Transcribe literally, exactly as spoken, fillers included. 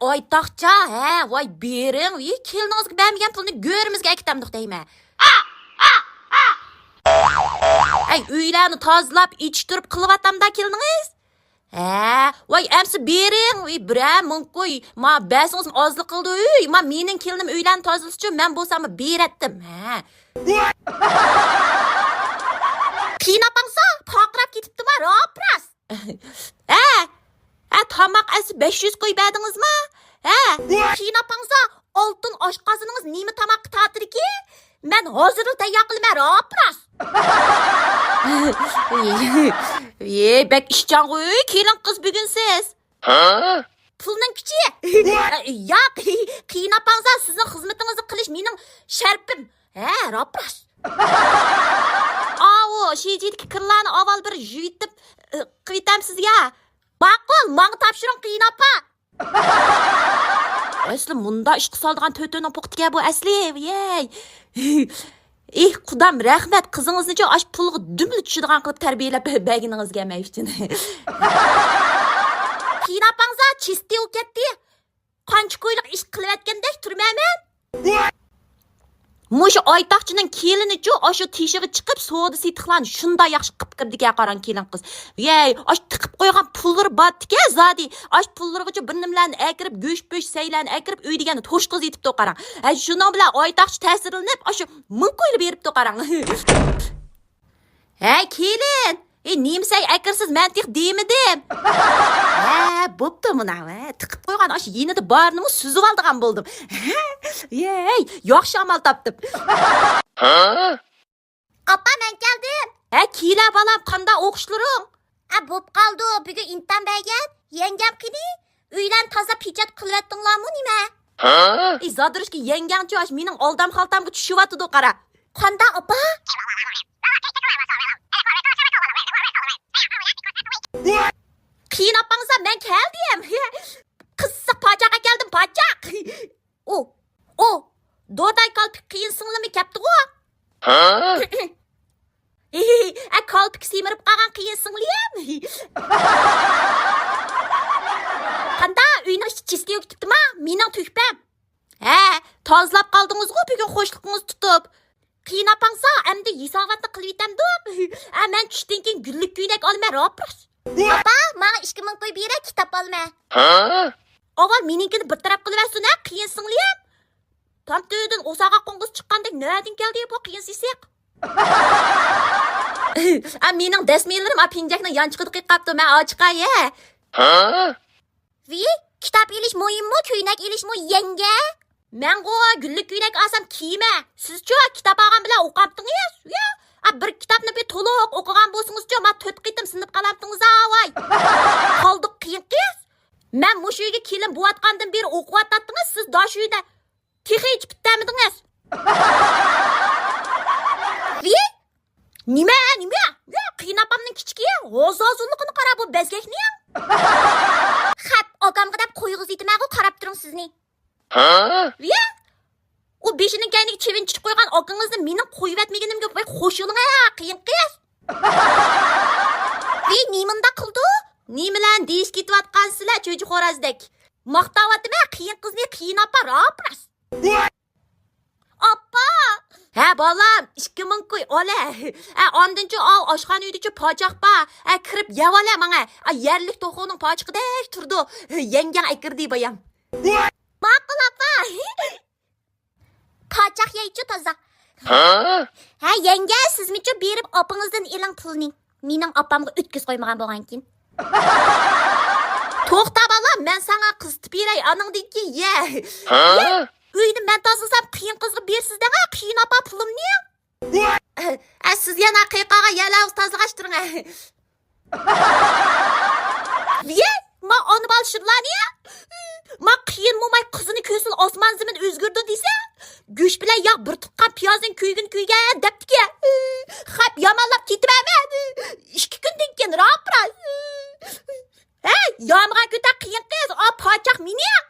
بايتاقچا، ھە، ۋاي بېرىڭ، ۋى كېلىنىڭىزگە بەرمىگەن پۇلنى گۆرىمىزگە ئەكېتەمدۇق دەيمەن. ئەي، ئۆيلەرنى تازىلاپ، ئېچىشتۇرۇپ قىلىۋاتامدا كېلىنىڭىز. ھە، ۋاي ئەمسە بېرىڭ، ۋى بىرەر مىڭ كوي، ما بەرسىڭىز ئازلا قىلىدۇ، ئۆي، ما مېنىڭ كېلىنىم ئۆيلەرنى تازىلىسىچۇ، مەن بولسام بېرەتتىم، ھە. قېيىنئاپاڭسا پارقىراپ كېتىپتىما، راپ راست. ھە؟ ھە، تاماق ئەسلى بەش يۈز كوي بەردىڭىزما؟ ھە؟ قېيىنئاپاڭسا ئالتۇن ئاشقازىنىڭىز نېمە تاماققا تارتىدىكى؟ مەن ھازىرلا تەييار قىلىمەن، راپ راست. ئى، بەك ئىشچانغۇ، كېلىن قىز بۈگۈن سىز. ھە؟ پۇلنىڭ كۈچى. ياق، قېيىنئاپاڭسا سىزنىڭ خىزمىتىڭىزنى قىلىش مېنىڭ شەرىپىم. ھە، راپ راست. ئاۋۇ شىجىدىكى كىرلارنى ئاۋۋال بىر يۇيۇتۇپ، ئى، قىلىۋېتەمسىز يا؟ ماقۇل، ماڭا تاپشۇرۇڭ، قېيىنئاپا. ئەسلى مۇندا ئىشقا سالىدىغان تۆتۆنىڭ پوقىتىكەن بۇ ئەسلى. يەي. ئېھ، قۇدام، رەھمەت، قىزىڭىزنىچۇ ئاشۇ پۇلغا دۈملا چۈشىدىغان قىلىپ تەربىيەلەپ بەرگىنىڭىزگە مەن ئۈچۈن. قېيىنئاپاڭزا چىستى ئۇ كەتتى. قانچە كويلۇق ئىش قىلىۋەتكەندەك تۇرمەن مەن. مۇشۇ ئايتاقچىنىڭ كېلىنىچۇ ئاشۇ تېشىغا چىقىپ سودا سېتىقلارنى شۇنداق ياخشى قىلىپ كىردىكەن قاراڭ كېلىن قىز. يەي، ئاشۇ تىقىپ قويغان پۇللىرى بارتىكەن زادى. ئاشۇ پۇللىرىغىچۇ بىر نېمىلەرنى ئەكىرىپ، گۆش پۆش سەيلەرنى ئەكىرىپ ئۆيدە يەنە توشقۇزۇۋېتىپتۇ قاراڭ. ھە، شۇنىڭ بىلەن ئايتاقچى تەسىرلىنىپ ئاشۇ مىڭ كويلا بېرىپتۇ قاراڭ. ھەي، كېلىن! ئى، نېمە سەي ئەكىرسىز، مەن تېخى دېمىدىم. ھە، بوپتۇ مانا، ھە، تىقىپ قويغان ئاشۇ يېنىدا بارىنىمۇ سۈزۈۋالىدىغان بولدۇم. يەي، ياخشى ئامال تاپتىم. ھە؟ ئاپا، مەن كەلدىم. ھە، كېلە بالام، قانداق ئوقۇشلىرىڭ؟ ئە، بوپ قالدى، بۈگۈن ئىمتىھان بەرگەن. يەڭگەم قېنى؟ ئۆيلەرنى تازىلاپ پېچەت قىلىۋەتتىڭلارمۇ نېمە؟ ھە؟ ئى، زادۇرۇشكا يەڭگەڭچۇ ئاش مېنىڭ ئالدام خالتامغا چۈشۈۋاتىدۇ قارا. قانداق ئاپا؟ قېيىن ئاپاڭزا مەن كەلدىم. قىزىق پاچاق ئەكەلدىم، پاچاق. ئۇ، ئۇ، دوداي كالپىك قېيىن سىڭلىمۇ كەپتىغۇ؟ ھە؟ ئە، كالپىكى سېمىرىپ قالغان قېيىن سىڭلىم. قاندا، ئۆينىڭ ئىچى چىستىيىپ كېتىپتىما؟ مېنىڭ تۆھپەم. ھە، تازىلاپ قالدىڭىزغۇ بۈگۈن خوشلۇقىڭىز تۇتۇپ. قېيىن ئاپاڭسا، ئەمدى ھېساباتنى قىلىۋېتەمدۇق. ئە، مەن چۈشتىن كېيىن گۈللۈك كۆينەك ئالىمەن، راپراس. ئاپا، ماڭا ئىككى مىڭ كوي بېرە، كىتاب ئالىمەن. ھە؟ ئاۋۋال مېنىڭكىنى بىر تەرەپ قىلىۋەرسۇن ھە، قېيىن سىڭلىم. تامتۆدىن ئوساقا قوڭغۇز چىققاندەك نەدىن كەلدى بۇ قېيىن سېسىق؟ ئا، مېنىڭ دەسمىلىرىم ئا پىنجەكنىڭ يانچۇقىدا قېلىپ قاپتۇ، مەن ئاچىقاي ھە. ھە؟ ۋى، كىتاب ئېلىش مۇھىممۇ، كۆينەك ئېلىشمۇ، يەڭگە؟ مەنغۇ گۈللۈك كۆينەك ئالسام كىيىمە. سىزچۇ كىتاب ئالغان بىلەن ئوقۇپتىڭىز؟ يا، ئا، بىر كىتابنى بىر تولۇق ئوقۇغان بولسىڭىزچۇ، ما تۆت قېتىم سىنىپ قالامتىڭىز ھاۋاي. قالدۇق قېيىن قىز. مەن مۇشۇ ئۆيگە كېلىن بوۋاتقاندىن بېرى ئوقۇۋاتاتتىڭىز، سىز داشۇ ئۆيدە تېخىچە پۈتتەرمىدىڭىز. ۋى؟ نېمە، نېمە؟ يا، قېيىن ئاپامنىڭ كىچىكى، ھازازۇللۇقىنى قارا بۇ بەزگەكنىڭ. خەپ، ئاكامغا دەپ قويغۇزۇۋېتىمەنغۇ، قاراپ تۇرۇڭ سىزنى. ھە؟ ۋى؟ ئۇ بېشىنىڭ كەينىگە چىۋىن چىچىپ قويغان ئاكىڭىزنى مېنىڭ قويۇۋەتمىگىنىمگە بەك خوش بولۇڭ ھە، قېيىن قىز. ۋى، نېمانداق قىلدى؟ نېمىلەرنى دېيىشكە كېتىۋاتقانسىلەر، چۆچە خورازدەك؟ ماختاۋاتىمەن قېيىن قىزنى، قېيىن ئاپا، راپراس. ئاپا! ھە، بالام، ئىككى مىڭ كوي ئالە. ھە، ئاندىنچۇ ئاۋۇ ئاشخانا ئۆيدىچۇ پاچاق بار. ھە، كىرىپ يەۋالە ماڭا. ھە، يەرلىك توخۇنىڭ پاچىقىدەك تۇرىدۇ. يەڭگەڭ ئەكىردى بايام. ماقۇل، ئاپا. پاچاق يەيچۇ تازا. ھە؟ ھە، يەڭگە، سىزمىچۇ بېرىپ ئاپىڭىزدىن ئېلىڭ پۇلنى. مېنىڭ ئاپامغا ئۆتكۈزۈپ قويمىغان بولغانكىن. توختا بالام، مەن ساڭا قىزىتىپ بېرەي، ئانىڭدىن كېيىن يە. ھە؟ يە، ئۆينى مەن تازىلىسام قېيىن قىزغا بېرىسىز دەڭە، قېيىن ئاپا پۇلۇمنى. ئە، سىز يەنە قېيىققا يەرلەر تازىلىغاچ تۇرۇڭ. ۋىي، ما ئانا بالا شۇلارنى. ما قېيىن موماي قىزىنى كۆرسىلا ئاسمان زېمىن ئۆزگىرىدۇ دېسە، گۆش بىلەن ياغ بىر تۇتقان پىيازنىڭ كۆيگىنى كۆيگەن دەپتىكەن. خەپ يامانلاپ كېتىۋەرمەن. ئىككى كۈندىن كېيىن راپراس. ھەي، يامىغان كۆتەر قېيىن قىز، ئا پاچاق مېنىڭ.